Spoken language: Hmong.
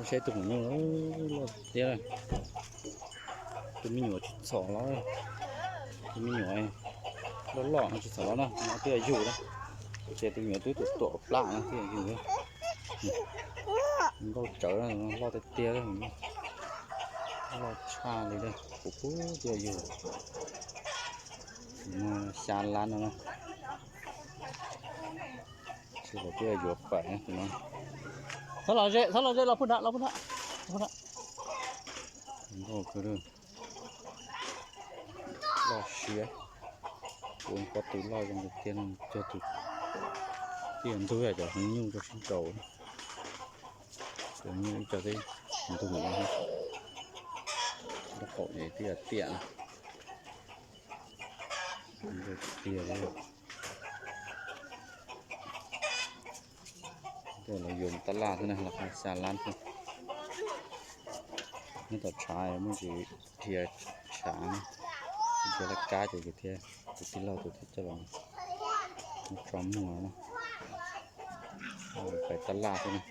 Saib tus maum nyuj loj tiag. Tus me nyuam tsis txhom los, tus me nyuam loj loj no tsis txhom los na, no twb yog yug na. Ces tus me nyuam twb tuam tuam plab no twb yog yug. Nkauj tsawv, loj tiag tiag, loj tshaj li, puv puv twb yog yug. Tus no xya lab no na. Tsis los twb yuav pais no. Txhob los ze, txhob los ze, los pub nrad, los pub nrad, los pub nrad. Nkauj kawg li, loj siab. Ua pob tw loj zoo tiag tiag no, cog tus, twb yog ntug cov hmoob nyuj rau sib nraus. Cov nyuj ib co twb ntug no, lub qaum es twb yog tiam. Tiag li. Los yuav mus tab laj xwb na, los qhov xya lab xwb. Nyob tom tshav muaj ntsis dhia tshav na, dhia laj kab ces yus thiab tus tij laug tus thiaj coj los tso muag na. Pais tab laj xwb na.